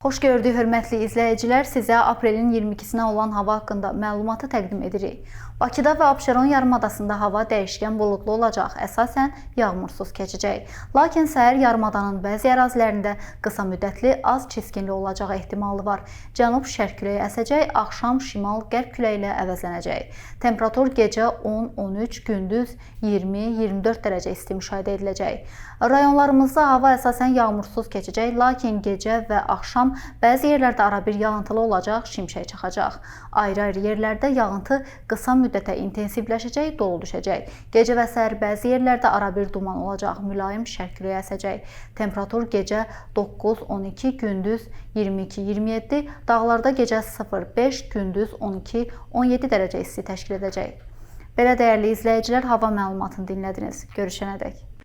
Xoş gördük, hörmətli izləyicilər, sizə aprelin 22-sinə olan hava haqqında məlumatı təqdim edirik. Bakıda və Abşeron yarımadasında hava dəyişkən buludlu olacaq, əsasən yağmursuz keçəcək. Lakin səhər yarımadanın bəzi ərazilərində qısa müddətli az çiskinli olacağı ehtimalı var. Cənub-şərq küləyi əsəcək, axşam şimal-qərb küləyi ilə əvəzlənəcək. Temperatur gecə 10-13, gündüz 20-24 dərəcə isti müşahidə ediləcək. Rayonlarımızda hava əsasən yağmursuz keçəcək, lakin gecə və axşam bəzi yerlərdə arabir yağıntılı olacaq, şimşək çaxacaq. Ayrı-ayrı yerlərdə yağıntı qısa müddətə intensivləşəcək, dolu düşəcək. Gecə və səhər bəzi yerlərdə arabir duman olacaq, mülayim şərq küləyi əsəcək. Temperatur gecə 9-12, gündüz 22-27, dağlarda gecə 0-5, gündüz 12-17 dərəcə isti təşkil edəcək. Belə dəyərli izləyicilər, hava məlumatını dinlədiniz. Görüşənədək.